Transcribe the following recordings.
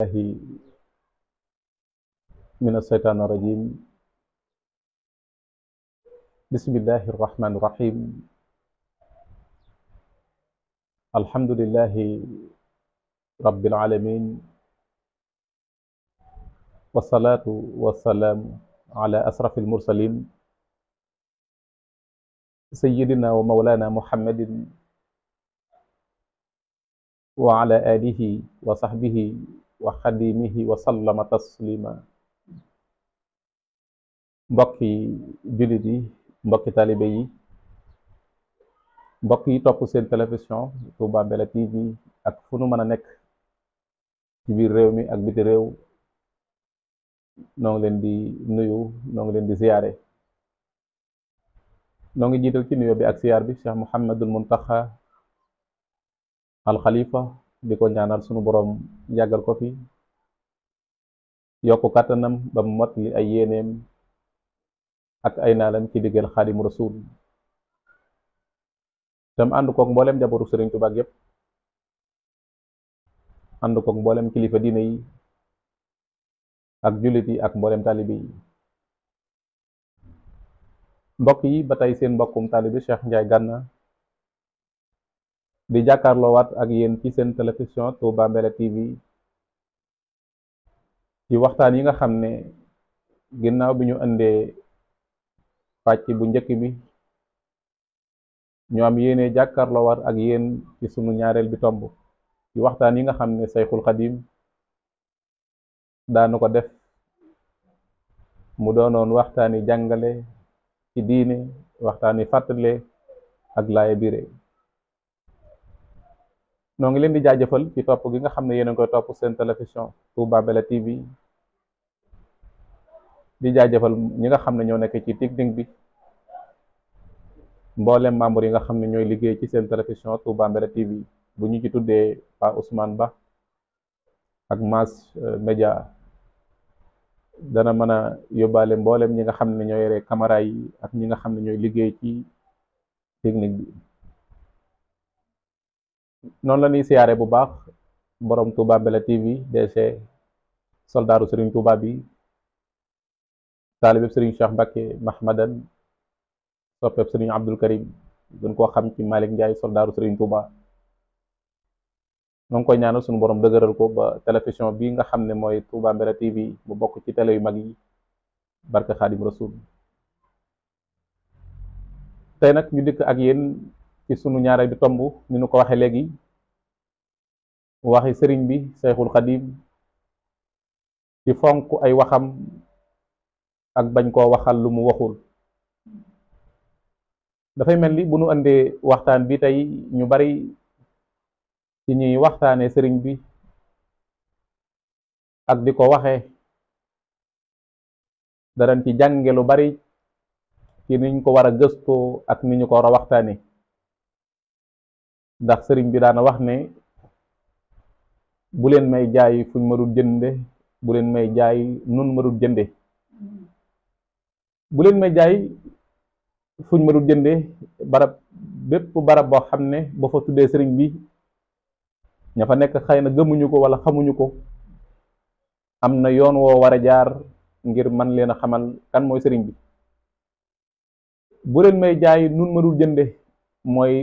الله من الشيطان الرجيم. بسم الله الرحمن الرحيم. الحمد لله رب العالمين، والصلاة والسلام على أشرف المرسلين سيدنا ومولانا محمد وعلى آله وصحبه وخديمه وسلم تسليما. mbokki jullit yi, mbokki taalibe yi, mbokk yi topp seen télévision Touba Mbella TV ak fu nu mën a nekk ci biir réew mi ak biti réew, noo ngi leen di nuyu, noo ngi leen di ziyaare. noo ngi jiital ci nuyoo bi ak ziyaar bi Cheikh Mouhamadul Muntaxa al Khalifa, di ko ñaanal sunu borom yàggal ko fi, yokku kàttanam ba mu mot li ay yéeneem ak ay naalam ci diggal Xaadimu Rasuul, tam ànd koog mboolem njabootu Sëriñ Tuubaa yépp, ànd koog mboolem kilifa diine yi ak jullit yi ak mboolem taalibe yi. mbokk yi, ba tey seen mbokkum taalibe Cheikh Ndiaye Gana di jàkkaarloowaat ak yéen ci seen télévision Touba Mbella TV ci waxtaan yi nga xam ne ginnaaw bi ñu indee pàcc bu njëkk bi, ñu am yéene jàkkaarloowaat ak yéen ci sunu ñaareel bi tomb ci waxtaan yi nga xam ne Sayxul Xadim daanu ko def mu doonoon waxtaani jàngale ci diine, waxtaani fàttale ak laaye biire. noo ngi leen di jaajëfal ci topp gi nga xam ne yéen a ngi koy topp seen télévision Touba Mbella TV, di jaajëfal ñi nga xam ne ñoo nekk ci technique bi, mboolem membre yi nga xam ne ñooy liggéey ci seen télévision Touba Mbella TV. bu ñu ci tuddee Pa Ousmane Ba ak Mass Média, dana mën a yóbbaale mboolem ñi nga xam ne ñoo yore caméra yi ak ñi nga xam ne ñooy liggéey ci technique bi. noonu la ñuy siyaare bu baax borom Touba Mbella TV, DC soldaaru Serigne Touba bi, taalibeb Serigne Cheikh Mbacke Mahmadan, soppeeb Serigne Abdul Karim, gën koo xam ci Malick Ndiaye, soldaaru Serigne Touba. noo ngi koy ñaanal suñu borom dëgëral ko ba télévision bi nga xam ne mooy Touba Mbella TV mu bokk ci télé yu mag yi, barke Xaadim Rasul. tey nag ñu dikk ak yéen ci sunu ñaareel bi tomb, ni nu ko waxee léegi, waxi sëriñ bi Sayxul Xadim ci fonk ay waxam ak bañ koo waxal lu mu waxul. dafay mel ni bu nu andee waxtaan bi tey, ñu bari ci ñuy waxtaanee sëriñ bi ak di ko waxee darañ ci jànge lu bari ci niñ ko war a gëstoo ak ni ñu ko war a waxtaane. ndax sëriñ bi daana wax ne bu leen may jaay fuñ ma dul jënde, bu leen may jaay nun ma dul jënde. bu leen may jaay fuñ ma dul jënde, barab bépp barab boo xam ne boo fa tuddee sëriñ bi, ña fa nekk xëy na gëmuñu ko wala xamuñu ko, am na yoon woo war a jaar ngir man leen a xamal kan mooy sëriñ bi. bu leen may jaay nun ma dul jënde mooy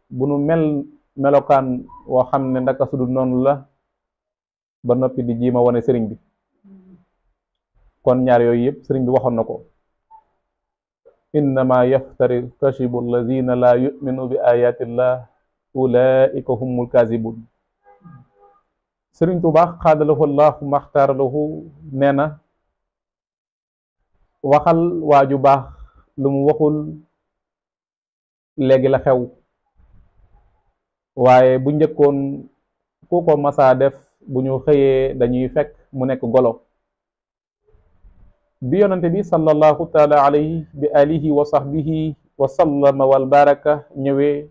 bu nu melokaan woo xam ne ndaka sudul noonu la, ba noppi di jiima wane sëriñ bi. kon ñaar yooyu yëpp sëriñ bi waxoon na ko. innama yaftari kashibu alladina la yuminu bi ayatillah ulaika humul kazibun. sëriñ Tuubaa xaadalahu allahu maxtaaralahu nee na waxal waaju baax lu mu waxul léegi la xew, waaye bu njëkkoon ku ko masaa def bu ñu xëyee dañuy fekk mu nekk golo. bi yonante bi sallallahu taala alayhi bi alihi wa sahbihi wa sallama wal baraka ñëwee,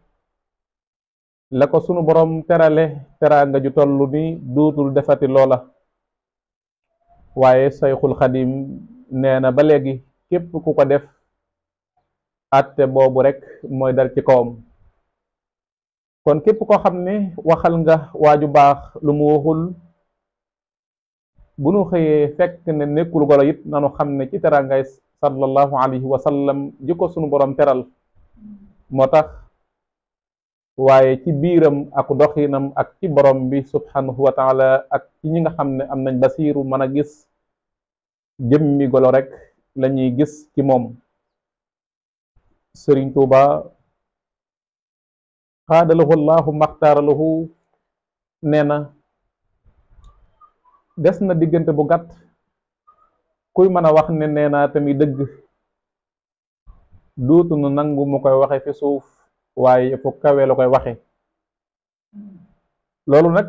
la ko sunu borom terale teraanga ju tollu ni duutul defati loola. waaye Sayxul Xadim nee na ba léegi képp ku ko def, atte boobu rek mooy dal ci kawam. kon képp koo xam ne waxal nga waaju baax lu mu waxul, bu nu xëyee fekk ne nekkul golo it nanu xam ne ci teraangay sallallahu alayhi wa sallam ji ko sunu borom teral moo tax waaye ci biiram ak doxinam ak ci borom bi subhanahu wa taala ak ci ñi nga xam ne am nañ basiiru mën a gis jëmmi golo rek lañuy gis ci moom. Sëriñ Tuuba xaadalahu llahu maxtaaralahu nee na des na diggante bu gàtt kuy mën a wax ne nee naa tamit dëgg duutu nu nangu mu koy waxe fi suuf waaye fu kawe la koy waxe. loolu nag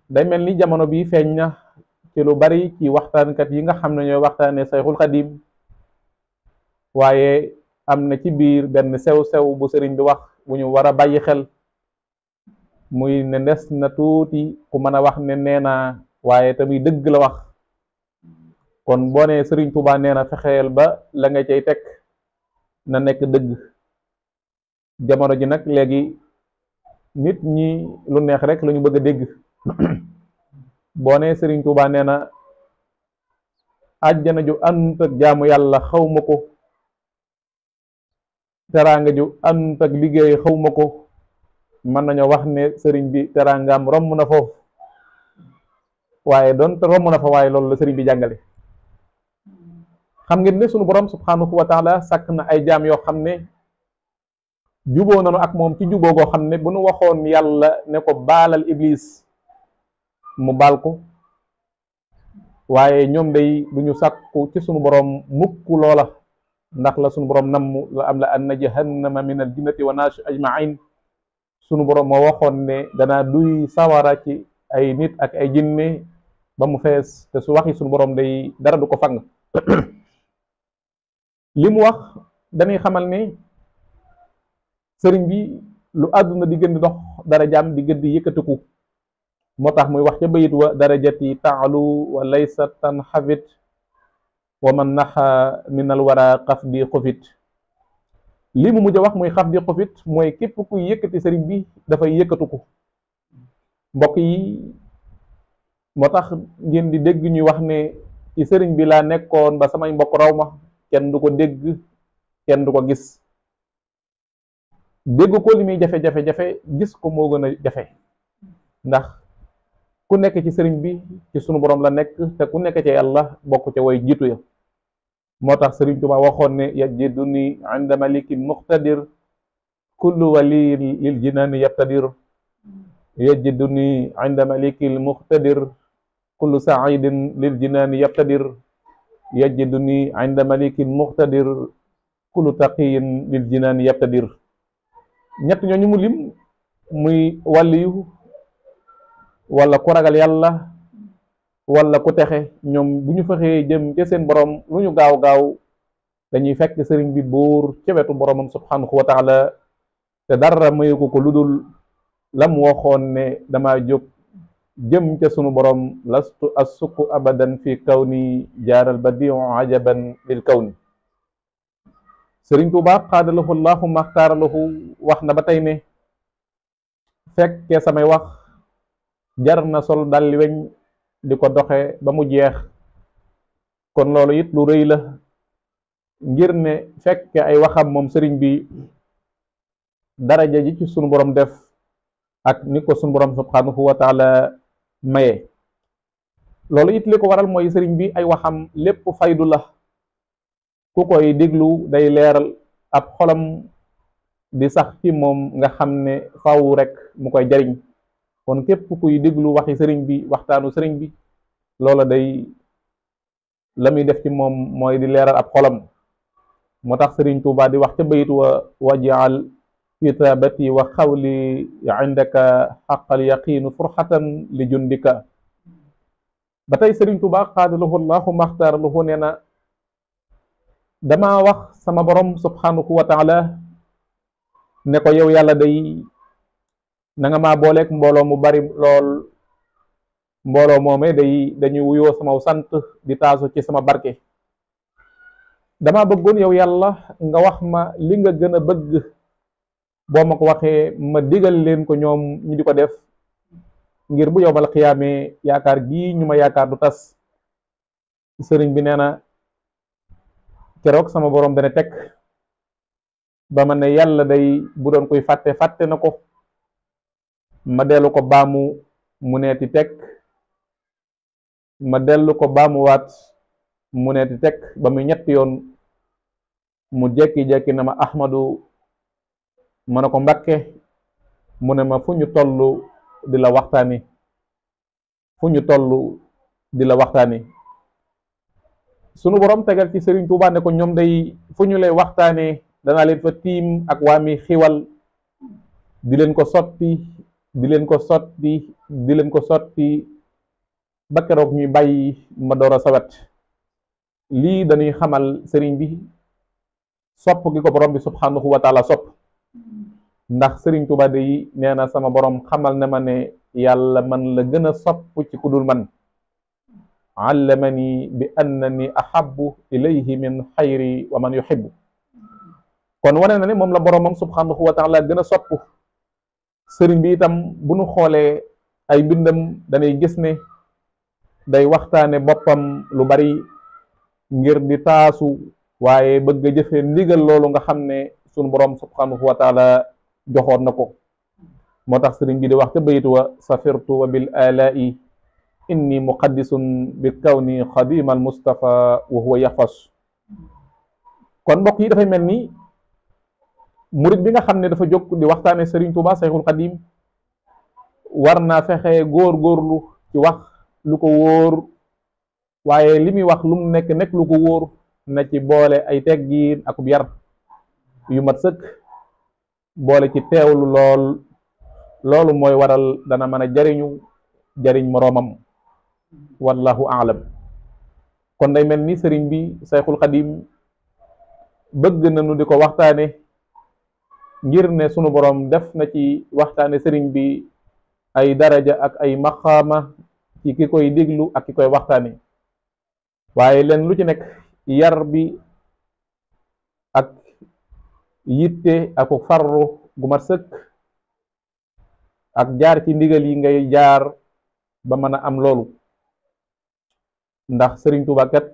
day mel ni jamono bi feeñ na ci lu bari ci waxtaankat yi nga xam ne ñooy waxtaane Sayxul Xadim waaye am na ci biir benn sew-sew bu sëriñ bi wax bu ñu war a bàyyi xel muy ne des na tuuti ku mën a wax ne nee naa waaye tamit dëgg la wax. kon boo nee sëriñ Tuubaa nee na fexeel ba la nga cay teg na nekk dëgg. jamono ji nag léegi nit ñi lu neex rek la ñu bëgg a dégg boo nee sëriñ Tuubaa nee na àjjana ju ànd ak jaamu yàlla xawma ko, teraanga ju ànd ak liggéey xawma ko, mën nañoo wax ne sëriñ bi teraangaam romb na foofu waaye doonte romb na fa waaye loolu la sëriñ bi jàngale. xam ngeen ne sunu borom subhanahu wa taala sàkk na ay jaam yoo xam ne juboo nanu ak moom ci juboo goo xam ne bu nu waxoon yàlla ne ko baalal iblis mu baal ko, waaye ñoom day duñu sàkku ci sunu borom mukk loola ndax la sunu borom namm la am la anna jahannama min al jinnati wa naas ajmain. sunu borom moo waxoon ne danaa duy sawara ci ay nit ak ay jinne ba mu fees te su waxi sunu borom day dara du ko fang. li mu wax dañuy xamal ne sëriñ bi lu àdduna di gën di dox darajaam di gën di yëkkatiku moo tax muy wax ca bayit wa darajati taalu wa laysa tanxafit wa man naxa min al wara xaf di xufit. li mu mujj a wax muy xaf di xufit mooy képp kuy yëkkati sëriñ bi dafay yëkkatiku. mbokk yi moo tax ngeen di dégg ñuy wax ne ci sëriñ bi laa nekkoon ba samay mbokk raw ma, kenn du ko dégg kenn du ko gis. dégg ko li muy jafe-jafe-jafe gis ko moo gën a jafe ndax ku nekk ci sëriñ bi ci sunu borom la nekk te ku nekk ci yàlla bokk ca way jiitu ya. moo tax sëriñ Tuubaa waxoon ne yajiduni inda malikin muqtadir kullu wali lil jinaani yabtadir. yajiduni inda malikin muqtadir kullu saidin lil jinaani yabtadir. yajiduni inda malikin muqtadir kullu taqiyin lil jinaani yabtadir. ñett ñooñu mu lim muy wàlliyu wala ku ragal yàlla wala ku texe, ñoom bu ñu fexee jëm ca seen borom lu ñu gaaw gaaw dañuy fekk sëriñ bi buur ca wetu boromam subhanahu wa taala te dara mayu ko lu dul lam waxoon ne dama jóg jëm ca sunu borom lastu assuku abadan fi kawni jaaral badiu ajaban lil kawni. sëriñ Tuubaa xaadalahu llahu maxtaaralahu wax na ba tey ne fekkee samay wax jar na sol dalli weñ di ko doxe ba mu jeex. kon loolu it lu rëy la ngir ne fekke ay waxam moom sëriñ bi daraja ji ci sunu borom def ak ni ko sunu borom subhanahu wa taala maye. loolu it li ko waral mooy sëriñ bi ay waxam lépp faydu la. ku koy déglu day leeral ab xolam di sax ci moom nga xam ne faw rek mu koy jariñ. kon képp kuy déglu waxi sëriñ bi waxtaanu sëriñ bi loola day la muy def ci moom mooy di leeral ab xolam. moo tax sëriñ Tuubaa di wax ca bayit wa wajaal kitabati wa xawli indaka xaqal yaqiinu furxatan li jundika. ba tey sëriñ Tuubaa xaadalahu llahu maxtaaralahu nee na dama wax sama borom subhanahu wa taala ne ko yow yàlla day na nga maa booleeg mbooloo mu bari lool. mbooloo moome day dañuy wuyoo sama sant di taasu ci sama barke. dama bëggoon yow yàlla nga wax ma li nga gën a bëgg boo ma ko waxee ma digal leen ko ñoom ñu di ko def ngir bu yowmal xiyaamee yaakaar gii ñu ma yaakaar du tas. sëriñ bi nee na keroog sama borom dana teg ba ma ne yàlla day bu doon koy fàtte fàtte na ko, ma dellu ko baamu mu neeti teg, ma dellu ko baamuwaat mu neeti teg ba muy ñetti yoon, mu jekki-jekki na ma Ahmadu, ma ne ko Mbakke, mu ne ma fu ñu toll di la waxtaani, fu ñu toll di la waxtaani. sunu borom tegal ci Sëriñ Tuubaa ne ko ñoom day fu ñu lay waxtaanee danaa leen fa tiim ak waa mi xiwal di leen ko sotti di leen ko sotti di leen ko sotti ba keroog ñuy bàyyi ma door a sawet. lii dañuy xamal sëriñ bi sopp gi ko borom bi subhanahu wa taala sopp, ndax Sëriñ Tuubaa day nee na sama borom xamal ne ma ne yàlla man la gën a sopp ci ku dul man. allamani bi annani ahabbu ilayhi min xayri wa man yuhibbu. kon wane na ne moom la boromam subhanahu wa taala gën a sopp. sëriñ bi itam bu nu xoolee ay mbindam danay gis ne day waxtaane boppam lu bari ngir di taasu, waaye bëgg a jëfe ndigal loolu nga xam ne sunu borom subhanahu wa taala joxoon na ko. moo tax sëriñ bi di wax ca baytu wa safirtu wa bil alaa'i inni muqaddisun bi kawni xadima al mustafa wa huwa yaxfas. kon mbokk yi dafay mel ni murit bi nga xam ne dafa jóg di waxtaane Sëriñ Tuuba Sayxul Xadim war naa fexe góor-góorlu ci wax lu ko wóor, waaye li muy wax lu mu nekk lu ko wóor na ci boole ay teggiin ak yar yu mat sëkk, boole ci teewlu loolu mooy waral dana mën a jariñ moroomam. wallahu aalam. kon day mel ni sëriñ bi Sayxul Xadim bëgg nañu di ko waxtaane ngir ne sunu borom def na ci waxtaane sëriñ bi ay daraja ak ay maqaama ci ki koy déglu ak ki koy waxtaane, waaye leen lu ci nekk yar bi ak yitte ak farru gu mat sëkk ak jaar ci ndigal yi ngay jaar ba mën a am loolu. ndax Sëriñ Tuubaa kat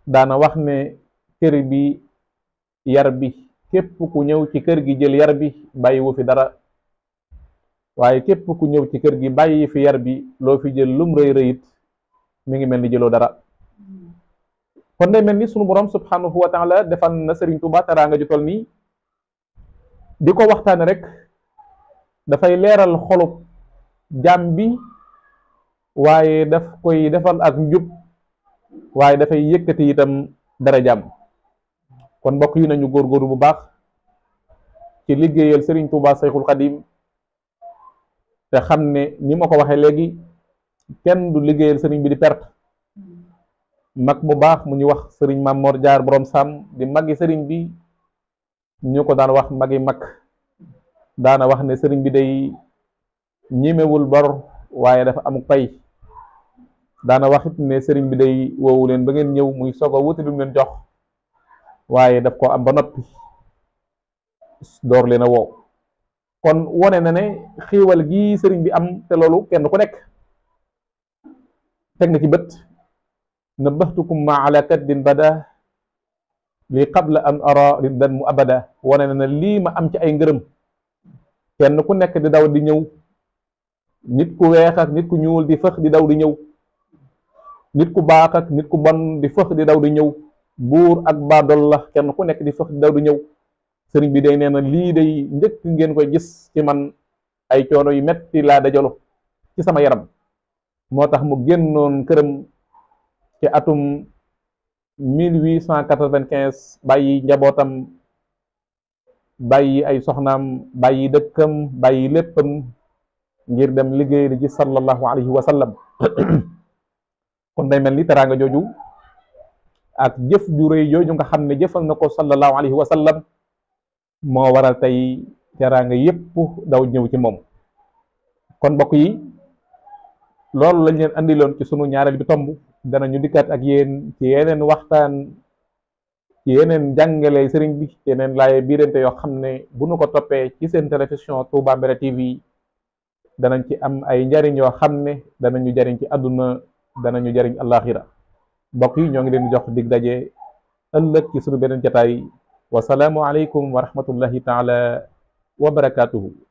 daana wax ne kër bi yar bi képp ku ñëw ci kër gi jël yar bi bàyyiwu fi dara, waaye képp ku ñëw ci kër gi bàyyi fi yar bi loo fi jël lum rëy rëyit mi ngi mel ni jëloo dara. kon day mel ni sunu borom subhanahu wa taala defal na Sëriñ Tuubaa teraanga ju tol nii, di ko waxtaane rek dafay leeral xolub jaam bi, waaye daf koy defal ak njub, waaye dafay yëkkati itam dara jàmm. kon mbokk yi nañu góorgóorlu bu baax ci liggéeyal Sëriñ Tuubaa Sayxul Xadim, te xam ne ni ma ko waxee léegi kenn du liggéeyal sëriñ bi di perte. mag mu baax mu ñu wax sëriñ Maam Mor Jaar borom Sam di magi sëriñ bi, ñu ko daan wax magi mag, daana wax ne sëriñ bi day ñimewul bor waaye dafa amuk pay. daana waxit ne sëriñ bi day woowu leen ba ngeen ñëw muy soog a wuti lu mu leen jox, waaye daf ko am ba noppi door leen a woo. kon wone na ne xiiwal gi sëriñ bi am te loolu kenn ku nekk teg nga ci bët. nabaxtukum ma ala kaddin bada li qabla an ara riddan mu abada. wone na ne lii ma am ci ay ngërëm kenn ku nekk di daw di ñëw, nit ku weex ak nit ku ñuul di fëx di daw di ñëw, nit ku baax ak nit ku bon di fëx di daw di ñëw, buur ak baadol la kenn ku nekk di fëx di daw di ñëw. sëriñ bi day nee na lii day njëkk ngeen koy gis ci man ay coono yu metti laa dajalo ci sama yaram. moo tax mu génnoon këram ci atum 1895 bàyyi njabootam, bàyyi ay soxnaam, bàyyi dëkkam, bàyyi léppam ngir dem liggéey di ci sallallahu alayhi wa sallam. kon day mel ni teraanga jooju ak jëf ju rëy jooju nga xam ne jëfal na ko sallallahu alayhi wa sallam moo waral tey teraanga yépp daw ñëw ci moom. kon mbokk yi loolu lañ leen andiloon ci sunu ñaareel bi tomb. danañu dikkaat ak yéen ci yeneen waxtaan, ci yeneen jàngale sëriñ bi, ci yeneen laaye biirante yoo xam ne bu nu ko toppee ci seen télévision Touba Mbérété TV danañ ci am ay njariñ yoo xam ne danañu jariñ ci àdduna danañu jariñ àllaaxira. mbokk yi ñoo ngi leen di jox dig daje ëllëg ci sunu beneen jataay. wasalaamu aleykum wa rahmatullahi taala wa barakaatuhu.